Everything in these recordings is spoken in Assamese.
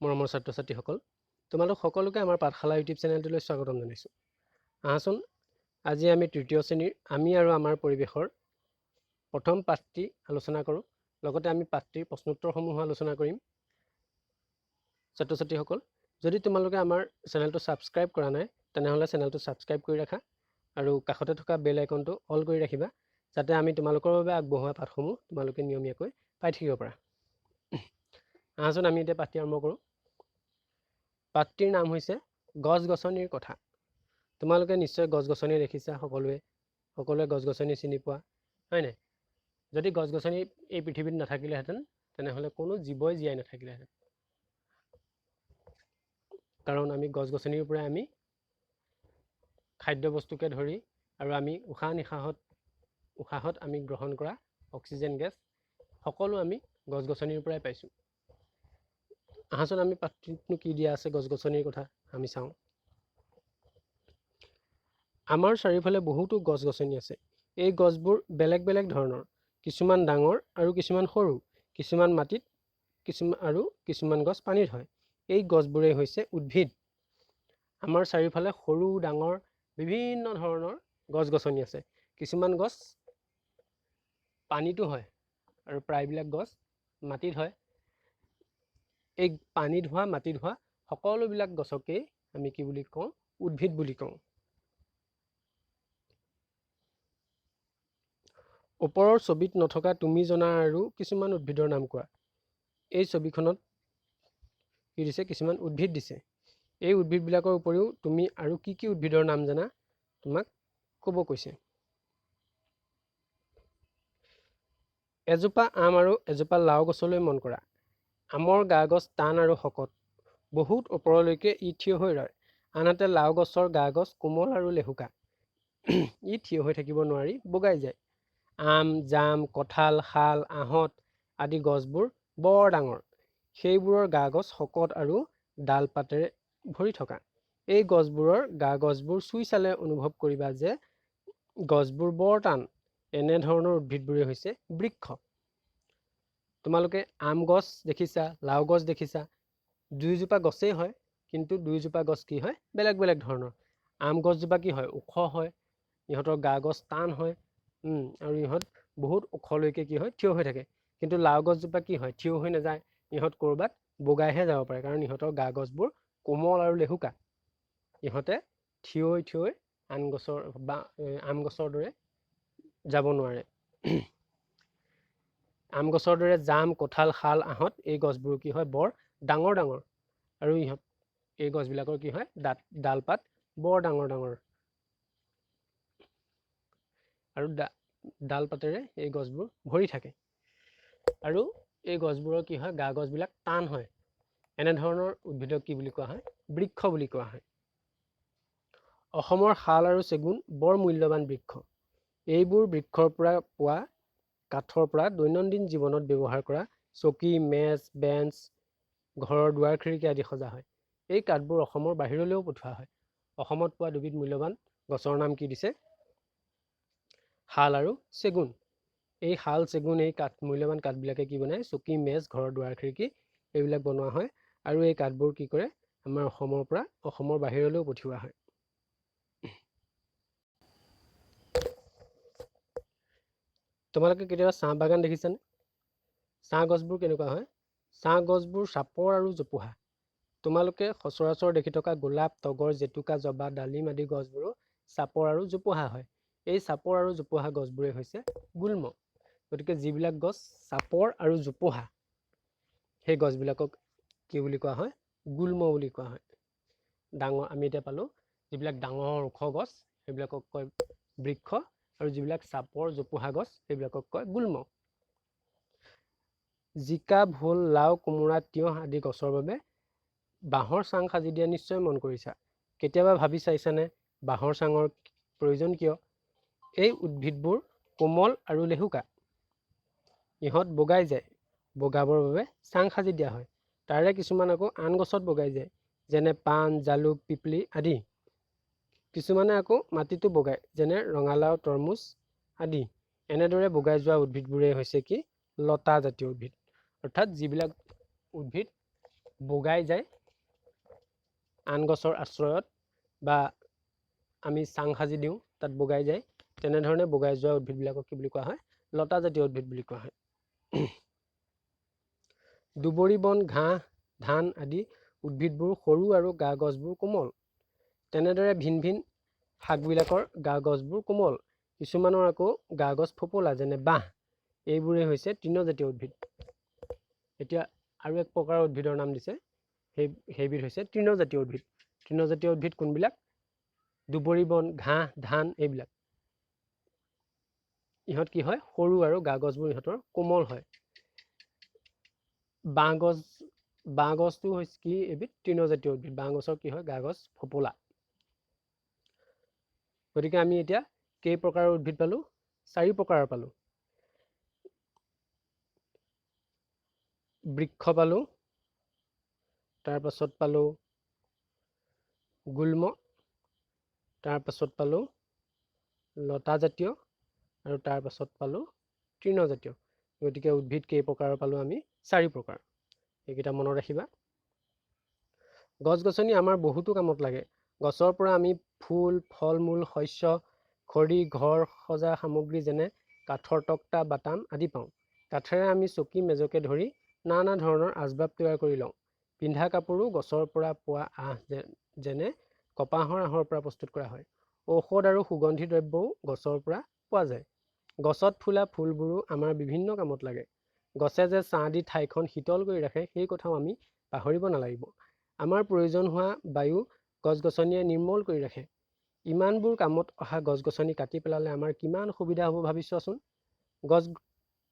মৰমৰ ছাত্ৰ ছাত্ৰীসকল, তোমালোক সকলোকে আমাৰ পাঠশালা ইউটিউব চেনেলটোলৈ স্বাগতম জনাইছোঁ। আহাচোন আজি আমি তৃতীয় শ্ৰেণীৰ আমি আৰু আমাৰ পৰিৱেশৰ প্ৰথম পাঠটি আলোচনা কৰোঁ, লগতে আমি পাঠটিৰ প্ৰশ্নোত্তৰসমূহো আলোচনা কৰিম। ছাত্ৰ ছাত্ৰীসকল, যদি তোমালোকে আমাৰ চেনেলটো ছাবস্ক্ৰাইব কৰা নাই তেনেহ'লে চেনেলটো ছাবস্ক্ৰাইব কৰি ৰাখা আৰু কাষতে থকা বেল আইকনটো অল কৰি ৰাখিবা, যাতে আমি তোমালোকৰ বাবে আগবঢ়োৱা পাঠসমূহ তোমালোকে নিয়মীয়াকৈ পাই থাকিব পাৰা। আহাচোন আমি এতিয়া পাঠটি আৰম্ভ কৰোঁ। পাঠটিৰ নাম হৈছে গছ গছনিৰ কথা। তোমালোকে নিশ্চয় গছ গছনি দেখিছা, সকলোৱে গছ গছনি চিনি পোৱা হয়নে? যদি গছ গছনি এই পৃথিৱীত নাথাকিলেহেঁতেন তেনেহ'লে কোনো জীৱই জীয়াই নাথাকিলেহেঁতেন, কাৰণ আমি গছ গছনিৰ পৰাই আমি খাদ্যবস্তুকে ধৰি আৰু আমি উশাহত আমি গ্ৰহণ কৰা অক্সিজেন গেছ সকলো আমি গছ গছনিৰ পৰাই পাইছোঁ। আহাচোন আমি পাঠটিতনো কি দিয়া আছে গছ গছনিৰ কথা আমি চাওঁ। আমাৰ চাৰিওফালে বহুতো গছ গছনি আছে। এই গছবোৰ বেলেগ বেলেগ ধৰণৰ, কিছুমান ডাঙৰ আৰু কিছুমান সৰু, কিছুমান মাটিত, আৰু কিছুমান গছ পানীত হয়। এই গছবোৰেই হৈছে উদ্ভিদ। আমাৰ চাৰিওফালে সৰু ডাঙৰ বিভিন্ন ধৰণৰ গছ গছনি আছে। কিছুমান গছ পানীতো হয় আৰু প্ৰায়বিলাক গছ মাটিত হয়। এই পানীত হোৱা মাটিত হোৱা সকলোবিলাক গছকেই আমি কি বুলি কওঁ? উদ্ভিদ বুলি কওঁ। ওপৰৰ ছবিত নথকা তুমি জনা আৰু কিছুমান উদ্ভিদৰ নাম কোৱা। এই ছবিখনত কি দিছে? কিছুমান উদ্ভিদ দিছে। এই উদ্ভিদবিলাকৰ উপৰিও তুমি আৰু কি কি উদ্ভিদৰ নাম জানা তোমাক ক'ব কৈছে। এজোপা আম আৰু এজোপা লাও গছলৈ মন কৰা। আমৰ গা গছ টান আৰু শকত, বহুত ওপৰলৈকে ই থিয় হৈ ৰয়। আনহাতে লাও গছৰ গা গছ কোমল আৰু লেহুকা, ই থিয় হৈ থাকিব নোৱাৰি বগাই যায়। আম, জাম, কঁঠাল, শাল, আহঁত আদি গছবোৰ বৰ ডাঙৰ। সেইবোৰৰ গা গছ শকত আৰু ডাল পাতেৰে ভৰি থকা। এই গছবোৰৰ গা গছবোৰ চুই চালে অনুভৱ কৰিবা যে গছবোৰ বৰ টান। এনেধৰণৰ উদ্ভিদবোৰেই হৈছে বৃক্ষ। তোমালোকে আম গছ দেখিছা, লাও গছ দেখিছা, দুয়োজোপা গছেই হয়, কিন্তু দুয়োজোপা গছ কি হয়? বেলেগ বেলেগ ধৰণৰ। আম গছজোপা কি হয়? ওখ হয়, ইহঁতৰ গা গছ টান হয়, আৰু ইহঁত বহুত ওখলৈকে কি হয়? থিয় হৈ থাকে। কিন্তু লাও গছজোপা কি হয়? থিয় হৈ নাযায়, ইহঁত ক'ৰবাত বগাইহে যাব পাৰে, কাৰণ ইহঁতৰ গা গছবোৰ কোমল আৰু লেহুকা। ইহঁতে থিয় থিয় আন গছৰ বা আম গছৰ দৰে যাব নোৱাৰে। আম গছৰ দৰে জাম, কঁঠাল, শাল, আহঁত এই গছবোৰ কি হয়? বৰ ডাঙৰ ডাঙৰ, আৰু ইহঁত এই গছবিলাকৰ কি হয়? ডাল পাত বৰ ডাঙৰ ডাঙৰ, আৰু ডাল পাতেৰে এই গছবোৰ ভৰি থাকে। আৰু এই গছবোৰৰ কি হয়? গা গছবিলাক টান হয়। এনেধৰণৰ উদ্ভিদক কি বুলি কোৱা হয়? বৃক্ষ বুলি কোৱা হয়। অসমৰ শাল আৰু চেগুন বৰ মূল্যৱান বৃক্ষ। এইবোৰ বৃক্ষৰ পৰা পোৱা কাঠৰ পৰা দৈনন্দিন জীৱনত ব্যৱহাৰ কৰা চকী, মেজ, বেঞ্চ, ঘৰৰ দুৱাৰ, খিৰিকী আদি সজা হয়। এই কাঠবোৰ অসমৰ বাহিৰলৈও পঠোৱা হয়। অসমত পোৱা দুবিধ মূল্যৱান গছৰ নাম কি দিছে? শাল আৰু চেগুন। এই শাল, চেগুন এই কাঠ মূল্যৱান কাঠবিলাকে কি বনায়? চকী, মেজ, ঘৰৰ দুৱাৰ, খিৰিকী এইবিলাক বনোৱা হয়। আৰু এই কাঠবোৰ কি কৰে? আমাৰ অসমৰ পৰা অসমৰ বাহিৰলৈও পঠিওৱা হয়। তোমালোকে কেতিয়াবা চাহ বাগান দেখিছানে? চাহ গছবোৰ কেনেকুৱা হয়? চাহ গছবোৰ চাপৰ আৰু জোপোহা। তোমালোকে সচৰাচৰ দেখি থকা গোলাপ, তগৰ, জেতুকা, জবা, ডালিম আদি গছবোৰো চাপৰ আৰু জোপোহা হয়। এই চাপৰ আৰু জোপোহা গছবোৰেই হৈছে গুল্ম। গতিকে যিবিলাক গছ চাপৰ আৰু জোপোহা, সেই গছবিলাকক কি বুলি কোৱা হয়? গুল্ম বুলি কোৱা হয়। ডাঙৰ আমি এতিয়া পালোঁ যিবিলাক ডাঙৰ ওখ গছ সেইবিলাকক কয় বৃক্ষ, আৰু যিবিলাক চাপৰ জোপোহা গছ সেইবিলাকক কয় গুল্ম। জিকা, ভোল, লাও, কোমোৰা, তিয়ঁহ আদি গছৰ বাবে বাঁহৰ চাং সাজি দিয়া নিশ্চয় মন কৰিছা। কেতিয়াবা ভাবি চাইছানে বাঁহৰ চাঙৰ প্ৰয়োজন কিয়? এই উদ্ভিদবোৰ কোমল আৰু লেহুকা, ইহঁত বগাই যায়। বগাবৰ বাবে চাং সাজি দিয়া হয়। তাৰে কিছুমান আকৌ আন গছত বগাই যায়, যেনে পাণ, জালুক, পিপলি আদি। কিছুমানে আকৌ মাটিতো বগায়, যেনে ৰঙালাও, তৰমুজ আদি। এনেদৰে বগাই যোৱা উদ্ভিদবোৰেই হৈছে কি? লতা জাতীয় উদ্ভিদ। অৰ্থাৎ যিবিলাক উদ্ভিদ বগাই যায় আন গছৰ আশ্ৰয়ত বা আমি চাং সাজি দিওঁ তাত বগাই যায়, তেনেধৰণে বগাই যোৱা উদ্ভিদবিলাকক কি বুলি কোৱা হয়? লতাজাতীয় উদ্ভিদ বুলি কোৱা হয়। দুবৰি বন, ঘাঁহ, ধান আদি উদ্ভিদবোৰ সৰু আৰু গা গছবোৰ কোমল। তেনেদৰে ভিন ভিন শাকবিলাকৰ গা গছবোৰ কোমল, কিছুমানৰ আকৌ গা গছ ফোপোলা, যেনে বাঁহ। এইবোৰেই হৈছে তৃণজাতীয় উদ্ভিদ। এতিয়া আৰু এক প্ৰকাৰৰ উদ্ভিদৰ নাম দিছে, সেইবিধ হৈছে তৃণজাতীয় উদ্ভিদ। তৃণজাতীয় উদ্ভিদ কোনবিলাক? দুবৰি বন, ঘাঁহ, ধান এইবিলাক। ইহঁত কি হয়? সৰু আৰু গা গছবোৰ ইহঁতৰ কোমল হয়। বাঁহ গছটো হৈছে কি? এবিধ তৃণজাতীয় উদ্ভিদ। বাঁহ গছৰ কি হয়? গা গছ ফোপোলা। গতিকে আমি এতিয়া কেই প্ৰকাৰৰ উদ্ভিদ পালোঁ? 4 প্ৰকাৰৰ পালোঁ। বৃক্ষ পালোঁ, তাৰপাছত পালোঁ গুল্ম, তাৰপাছত পালোঁ লতাজাতীয়, আৰু তাৰপাছত পালোঁ তৃণজাতীয়। গতিকে উদ্ভিদ কেই প্ৰকাৰৰ পালোঁ আমি? 4 প্ৰকাৰ। এইকেইটা মনত ৰাখিবা। গছ গছনি আমাৰ বহুতো কামত লাগে। গছৰ পৰা আমি ফুল, ফল মূল, শস্য, খৰি, ঘৰ সজা সামগ্ৰী যেনে কাঠৰ তক্তা, বাটাম আদি পাওঁ। কাঠেৰে আমি চকী, মেজকে ধৰি নানা ধৰণৰ আচবাব তৈয়াৰ কৰি লওঁ। পিন্ধা কাপোৰো গছৰ পৰা পোৱা আঁহ যেনে কপাহৰ আঁহৰ পৰা প্ৰস্তুত কৰা হয়। ঔষধ আৰু সুগন্ধি দ্ৰব্যও গছৰ পৰা পোৱা যায়। গছত ফুলা ফুলবোৰো আমাৰ বিভিন্ন কামত লাগে। গছে যে ছাঁ দি ঠাইখন শীতল কৰি ৰাখে সেই কথাও আমি পাহৰিব নালাগিব। আমাৰ প্ৰয়োজন হোৱা বায়ু গছ গছনিয়ে নিৰ্মল কৰি ৰাখে। ইমানবোৰ কামত অহা গছ গছনি কাটি পেলালে আমাৰ কিমান সুবিধা হ'ব ভাবি চোৱাচোন। গছ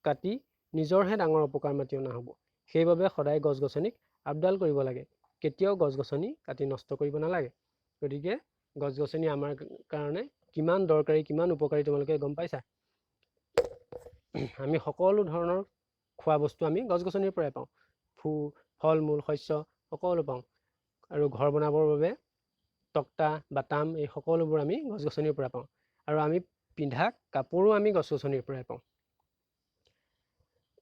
কাটি নিজৰহে ডাঙৰ অপকাৰ মাতি অনা হ'ব। সেইবাবে সদায় গছ গছনিক আপডাল কৰিব লাগে, কেতিয়াও গছ গছনি কাটি নষ্ট কৰিব নালাগে। গতিকে গছ গছনি আমাৰ কাৰণে কিমান দৰকাৰী, কিমান উপকাৰী তোমালোকে গম পাইছা। আমি সকলো ধৰণৰ খোৱা বস্তু আমি গছ গছনিৰ পৰাই পাওঁ, ফল মূল, শস্য সকলো পাওঁ। আৰু ঘৰ বনাবৰ বাবে তক্তা, বাটাম এই সকলোবোৰ আমি গছ গছনিৰ পৰা পাওঁ। আৰু আমি পিন্ধা কাপোৰো আমি গছ গছনিৰ পৰাই পাওঁ।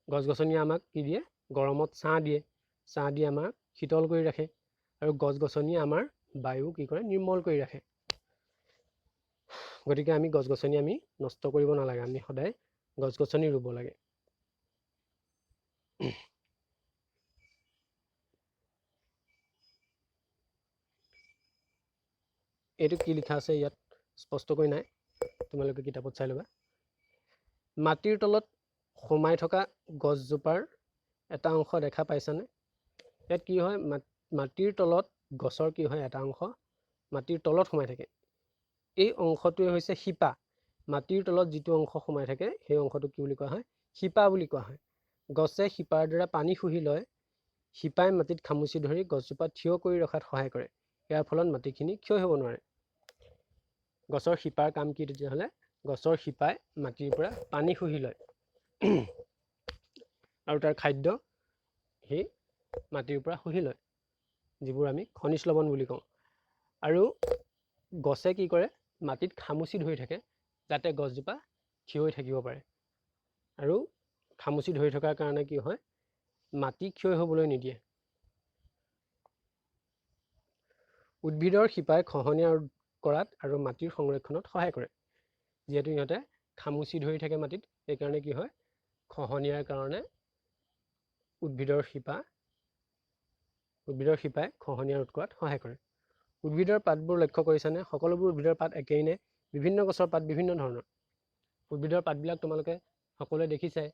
গছ গছনিয়ে আমাক কি দিয়ে? গৰমত ছাঁ দিয়ে, ছাঁ দি আমাক শীতল কৰি ৰাখে। আৰু গছ গছনিয়ে আমাৰ বায়ু কি কৰে? নিৰ্মল কৰি ৰাখে। গতিকে আমি গছ গছনি আমি নষ্ট কৰিব নালাগে, আমি সদায় গছ গছনি ৰুব লাগে। এইটো কি লিখা আছে ইয়াত স্পষ্টকৈ নাই, তোমালোকে কিতাপত চাই ল'বা। মাটিৰ তলত সোমাই থকা গছজোপাৰ এটা অংশ দেখা পাইছানে? ইয়াত কি হয়? মাটিৰ তলত গছৰ কি হয়? এটা অংশ মাটিৰ তলত সোমাই থাকে। এই অংশটোৱে হৈছে শিপা। মাটিৰ তলত যিটো অংশ সোমাই থাকে সেই অংশটোক কি বুলি কোৱা হয়? শিপা বুলি কোৱা হয়। গছে শিপাৰ দ্বাৰা পানী শুহি লয়। শিপাই মাটিত খামুচি ধৰি গছজোপা থিয় কৰি ৰখাত সহায় কৰে। ইয়াৰ ফলত মাটিখিনি ক্ষয় হ'ব নোৱাৰে। গছৰ শিপাৰ কাম কি তেতিয়াহ'লে? গছৰ শিপাই মাটিৰ পৰা পানী শুহি লয় আৰু তাৰ খাদ্য সেই মাটিৰ পৰা শুহি লয়, যিবোৰ আমি খনিজ লৱণ বুলি কওঁ। আৰু গছে কি কৰে? মাটিত খামুচি ধৰি থাকে যাতে গছজোপা থিয় হৈ থাকিব পাৰে। আৰু খামুচি ধৰি থকাৰ কাৰণে কি হয়? মাটি ক্ষয় হ'বলৈ নিদিয়ে। উদ্ভিদৰ শিপাই খহনীয়া কৰাত আৰু মাটিৰ সংৰক্ষণত সহায় কৰে। যিহেতু ইহঁতে খামুচি ধৰি থাকে মাটিত, সেইকাৰণে কি হয়? খহনীয়াৰ কাৰণে উদ্ভিদৰ শিপাই খহনীয়া ৰোধ কৰাত সহায় কৰে। উদ্ভিদৰ পাতবোৰ লক্ষ্য কৰিছানে? সকলোবোৰ উদ্ভিদৰ পাত একেই নে? বিভিন্ন গছৰ পাত বিভিন্ন ধৰণৰ। উদ্ভিদৰ পাতবিলাক তোমালোকে সকলোৱে দেখিছাই।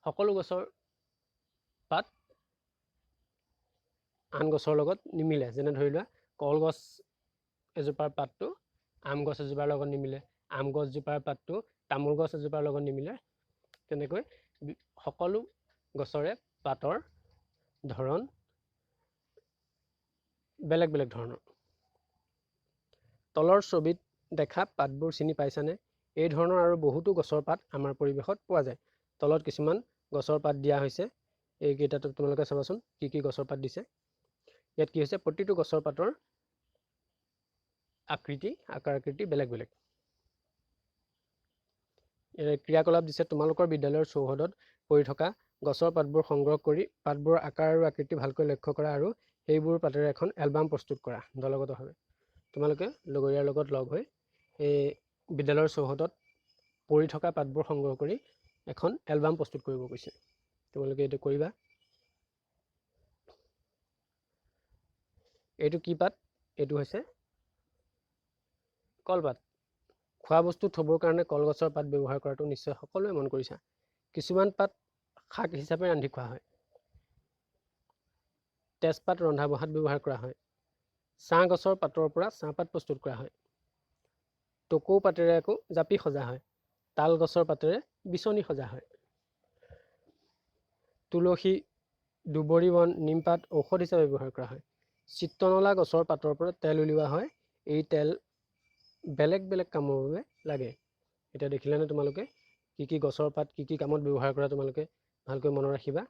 সকলো গছৰ পাত আন গছৰ লগত নিমিলে। যেনে ধৰি লোৱা কলগছ এজোপাৰ পাতটো আম গছ এজোপাৰ লগত নিমিলে, আম গছজোপাৰ পাতটো তামোল গছ এজোপাৰ লগত নিমিলে। তেনেকৈ সকলো গছৰে পাতৰ ধৰণ বেলেগ বেলেগ ধৰণৰ। তলৰ ছবিত দেখা পাতবোৰ চিনি পাইছানে? এই ধৰণৰ আৰু বহুতো গছৰ পাত আমাৰ পৰিৱেশত পোৱা যায়। তলত কিছুমান গছৰ পাত দিয়া হৈছে, এইকেইটাতো তোমালোকে চাবাচোন কি কি গছৰ পাত দিছে। ইয়াত কি হৈছে? প্ৰতিটো গছৰ পাতৰ আকাৰ আকৃতি বেলেগ বেলেগ। ক্ৰিয়াকলাপ দিছে, তোমালোকৰ বিদ্যালয়ৰ চৌহদত পৰি থকা গছৰ পাতবোৰ সংগ্ৰহ কৰি পাতবোৰৰ আকাৰ আৰু আকৃতি ভালকৈ লক্ষ্য কৰা আৰু সেইবোৰ পাতেৰে এখন এলবাম প্ৰস্তুত কৰা দলগতভাৱে। তোমালোকে লগৰীয়াৰ লগত লগ হৈ এই বিদ্যালয়ৰ চৌহদত পৰি থকা পাতবোৰ সংগ্ৰহ কৰি এখন এলবাম প্ৰস্তুত কৰিব কৈছে। তোমালোকে এইটো কৰিবা। এইটো কি পাত? এইটো হৈছে কলপাত। খোৱা বস্তু থ'বৰ কাৰণে কলগছৰ পাত ব্যৱহাৰ কৰাটো নিশ্চয় সকলোৱে মন কৰিছা। কিছুমান পাত শাক হিচাপে ৰান্ধি খোৱা হয়। তেজপাত ৰন্ধা বঢ়াত ব্যৱহাৰ কৰা হয়। চাহ গছৰ পাতৰ পৰা চাহপাত প্ৰস্তুত কৰা হয়। টকৌ পাতেৰে আকৌ জাপি সজা হয়। তাল গছৰ পাতেৰে বিচনী সজা হয়। তুলসী, দুবৰি বন, নিমপাত ঔষধ হিচাপে ব্যৱহাৰ কৰা হয়। চিত্ৰনলা গছৰ পাতৰ পৰা তেল উলিওৱা হয়। এই তেল বেলেগ বেলেগ কামৰ বাবে লাগে। এতিয়া দেখিলানে তোমালোকে কি কি গছৰ পাত কি কি কামত ব্যৱহাৰ কৰা, তোমালোকে ভালকৈ মনত ৰাখিবা।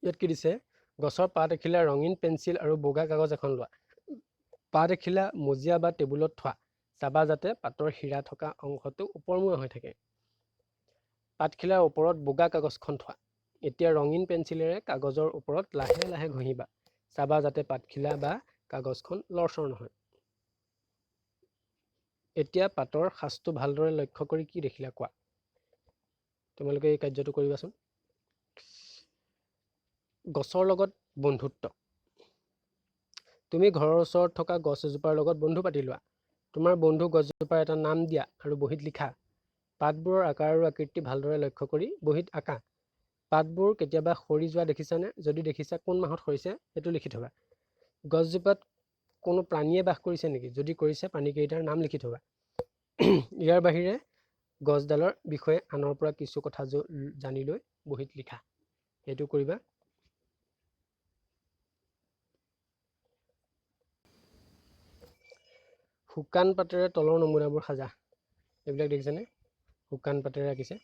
ইয়াত কি দিছে? গছৰ পাত এখিলা, ৰঙীন পেঞ্চিল আৰু বগা কাগজ এখন লোৱা। পাত এখিলা মজিয়া বা টেবুলত থোৱা। চাবা যাতে পাতৰ শিৰা থকা অংশটো ওপৰমুৱা হৈ থাকে। পাতখিলাৰ ওপৰত বগা কাগজখন থোৱা। এতিয়া ৰঙীন পেঞ্চিলেৰে কাগজৰ ওপৰত লাহে লাহে ঘঁহিবা। চাবা যাতে পাতখিলা বা কাগজখন লৰচৰ নহয়। এতিয়া পাতৰ সাঁচটো ভালদৰে লক্ষ্য কৰি কি দেখিলা কোৱা। তোমালোকে এই কাৰ্যটো কৰিবাচোন। গছৰ লগত বন্ধুত্ব। তুমি ঘৰৰ ওচৰত থকা গছ এজোপাৰ লগত বন্ধু পাতি লোৱা। তোমাৰ বন্ধু গছজোপাৰ এটা নাম দিয়া আৰু বহীত লিখা। পাতবোৰৰ আকাৰ আৰু আকৃতি ভালদৰে লক্ষ্য কৰি বহীত আঁকা। পাতবোৰ কেতিয়াবা সৰি যোৱা দেখিছানে? যদি দেখিছা, কোন মাহত সৰিছে সেইটো লিখি থবা। গছজোপাত কোনো প্ৰাণীয়ে বাস কৰিছে নেকি? যদি কৰিছে, প্ৰাণীকেইটাৰ নাম লিখি থবা। ইয়াৰ বাহিৰে গছডালৰ বিষয়ে আনৰ পৰা কিছু কথা জানি লৈ বহীত লিখা। সেইটো কৰিবা। শুকান পাতেৰে তলৰ নমুনাবোৰ সাজা। এইবিলাক দেখিছেনে? শুকান পাতেৰে আঁকিছে,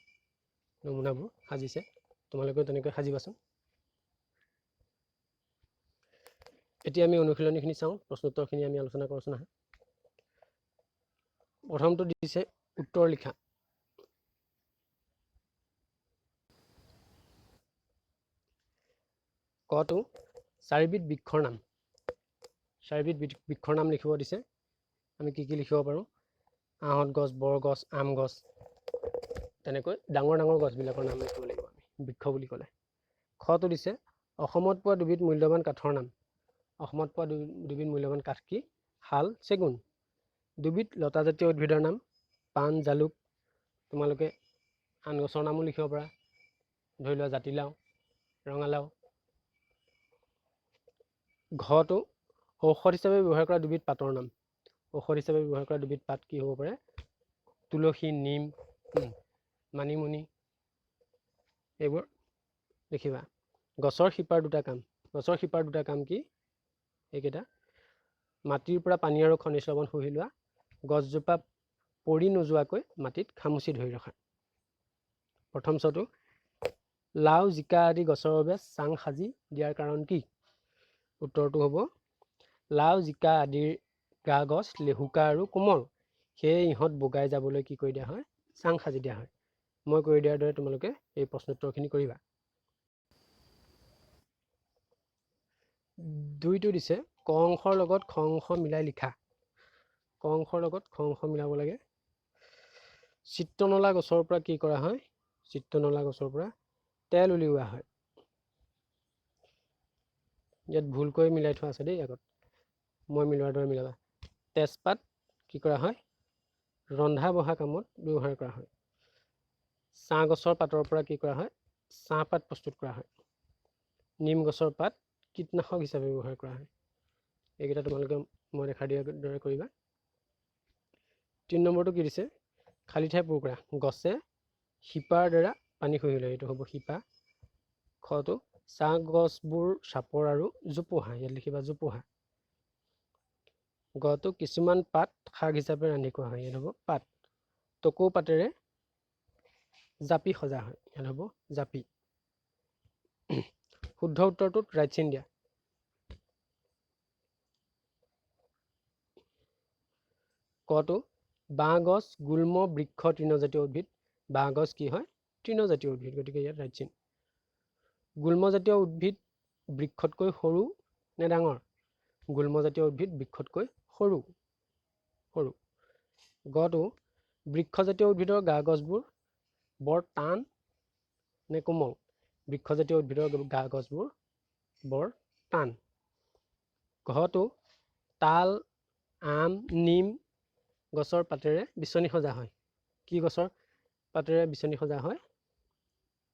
নমুনাবোৰ সাজিছে। তোমালোকেও তেনেকৈ সাজিবাচোন। এতিয়া আমি অনুশীলনীখিনি চাওঁ, প্ৰশ্নোত্তৰখিনি আমি আলোচনা কৰোঁচোন আহা। প্ৰথমটো দিছে উত্তৰ লিখা। কটো চাৰিবিধ বৃক্ষৰ নাম। চাৰিবিধ বৃক্ষৰ নাম লিখিব দিছে। আমি কি কি লিখিব পাৰোঁ? আহঁত গছ, বৰগছ, আম গছ, তেনেকৈ ডাঙৰ ডাঙৰ গছবিলাকৰ নাম লিখিব লাগিব আমি বৃক্ষ বুলি ক'লে। খটো দিছে অসমত পোৱা দুবিধ মূল্যৱান কাঠৰ নাম। অসমত পোৱা দুবিধ মূল্যৱান কাঠ কি? শাল, চেগুন। দুবিধ লতাজাতীয় উদ্ভিদৰ নাম পাণ, জালুক। তোমালোকে আন গছৰ নামো লিখিব পাৰা, ধৰি লোৱা জাতিলাও, ৰঙালাও। ঘটো ঔষধ হিচাপে ব্যৱহাৰ কৰা দুবিধ পাতৰ নাম। ঔষধ হিচাপে ব্যৱহাৰ কৰা দুবিধ পাত কি হ'ব পাৰে? তুলসী, নিম, মানিমুনি, এইবোৰ লিখিবা। গছৰ শিপাৰ দুটা কাম। গছৰ শিপাৰ দুটা কাম কি? এইকেইটা: মাটিৰ পৰা পানী আৰু খনিজ লৱণ শুহি লোৱা, গছজোপা পৰি নোযোৱাকৈ মাটিত খামুচি ধৰি ৰখা। প্ৰথম চটো, লাও, জিকা আদি গছৰ বাবে চাং সাজি দিয়াৰ কাৰণ কি? উত্তৰটো হ'ব লাও, জিকা আদিৰ গা গছ লেহুকা আৰু কোমল, সেয়ে ইহঁত বগাই যাবলৈ কি কৰি দিয়া হয়? চাং সাজি দিয়া হয়। মই কৰি দিয়াৰ দৰে তোমালোকে এই প্ৰশ্নোত্তৰখিনি কৰিবা। দুইটো দিছে ক অংশৰ লগত খ অংশ মিলাই লিখা। ক অংশৰ লগত খ অংশ মিলাব লাগে। চিত্ৰনলা গছৰ পৰা কি কৰা হয়? চিত্ৰনলা গছৰ পৰা তেল উলিওৱা হয়। ইয়াত ভুলকৈ মিলাই থোৱা আছে দেই, আগত মই মিলোৱাৰ দৰে মিলাবা। তেজপাত কি কৰা হয়? ৰন্ধা বঢ়া কামত ব্যৱহাৰ কৰা হয়। চাহ গছৰ পাতৰ পৰা কি কৰা হয়? চাহপাত প্ৰস্তুত কৰা হয়। নিম গছৰ পাত কীটনাশক হিচাপে ব্যৱহাৰ কৰা হয়। এইকেইটা তোমালোকে মই দেখা দিয়াৰ দৰে কৰিবা। 3 নম্বৰটো কি দিছে? খালী ঠাই পূৰ কৰা। গছে শিপাৰ দ্বাৰা পানী শুহি লয়, এইটো হ'ব শিপা। খটো চাহ গছবোৰ চাপৰ আৰু জোপোহা, ইয়াত লিখিবা জোপোহা। গটো কিছুমান পাত শাক হিচাপে ৰান্ধি খোৱা হয়, ইয়াত হ'ব পাত। টকৌ পাতেৰে জাপি সজা হয়, ইয়াত হ'ব জাপি। শুদ্ধ উত্তৰটোত ৰাইট চিন দিয়া। কটো বাঁহগছ গুল্ম বৃক্ষ তৃণজাতীয় উদ্ভিদ। বাঁহগছ কি হয়? তৃণজাতীয় উদ্ভিদ, গতিকে ইয়াত ৰাইট চিন। গুল্মজাতীয় উদ্ভিদ বৃক্ষতকৈ সৰু নে ডাঙৰ? গুল্মজাতীয় উদ্ভিদ বৃক্ষতকৈ সৰু। সৰু। গটো বৃক্ষজাতীয় উদ্ভিদৰ গা গছবোৰ বৰ টান নে কোমল? বৃক্ষজাতীয় উদ্ভিদৰ গা গছবোৰ বৰ টান। ঘটো তাল, আম, নিম গছৰ পাতেৰে বিচনী সজা হয়। কি গছৰ পাতেৰে বিচনী সজা হয়?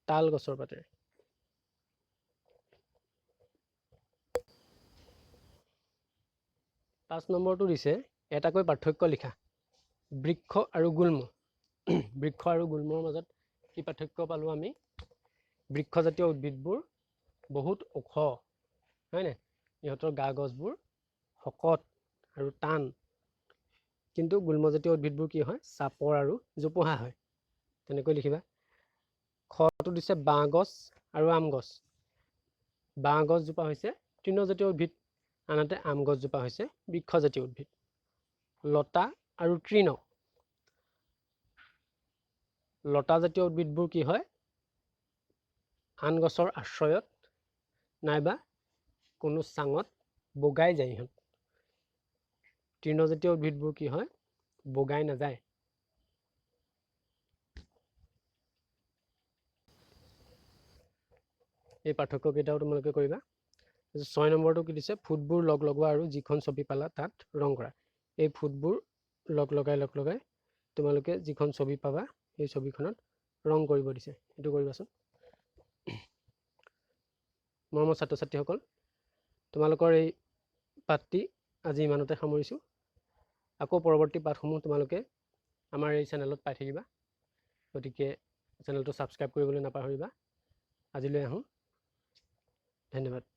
তাল গছৰ পাতেৰে। 5 নম্বৰটো দিছে এটাকৈ পাৰ্থক্য লিখা। বৃক্ষ আৰু গুল্ম। বৃক্ষ আৰু গুল্মৰ মাজত কি পাৰ্থক্য পালোঁ আমি? বৃক্ষজাতীয় উদ্ভিদবোৰ বহুত ওখ, হয়নে? ইহঁতৰ গা গছবোৰ শকত আৰু টান। কিন্তু গুল্মজাতীয় উদ্ভিদবোৰ কি হয়? চাপৰ আৰু জোপোহা হয়। তেনেকৈ লিখিবা। খটো দিছে বাঁহগছ আৰু আম গছ। বাঁহ গছজোপা হৈছে তৃণজাতীয় উদ্ভিদ, আনহাতে আম গছজোপা হৈছে বৃক্ষজাতীয় উদ্ভিদ। লতা আৰু তৃণ। লতাজাতীয় উদ্ভিদবোৰ কি হয়? আন গছৰ আশ্ৰয়ত নাইবা কোনো চাঙত বগাই যায় ইহঁত। তৃণজাতীয় উদ্ভিদবোৰ কি হয়? বগাই নাযায়। এই পাৰ্থক্যকেইটাও তোমালোকে কৰিবা। 6 নম্বৰটো কি দিছে? ফুটবোৰ লগ লগোৱা আৰু যিখন ছবি পালা তাত ৰং কৰা। এই ফুটবোৰ লগ লগাই লগ লগাই তোমালোকে যিখন ছবি পাবা সেই ছবিখনত ৰং কৰিব দিছে। এইটো কৰিবাচোন। মৰমৰ ছাত্ৰ ছাত্ৰীসকল, তোমালোকৰ এই পাঠটি আজি ইমানতে সামৰিছোঁ। আকৌ পৰৱৰ্তী পাঠসমূহ তোমালোকে আমাৰ এই চেনেলত পাই থাকিবা। গতিকে চেনেলটো ছাবস্ক্ৰাইব কৰিবলৈ নাপাহৰিবা। আজিলৈ আহোঁ, ধন্যবাদ।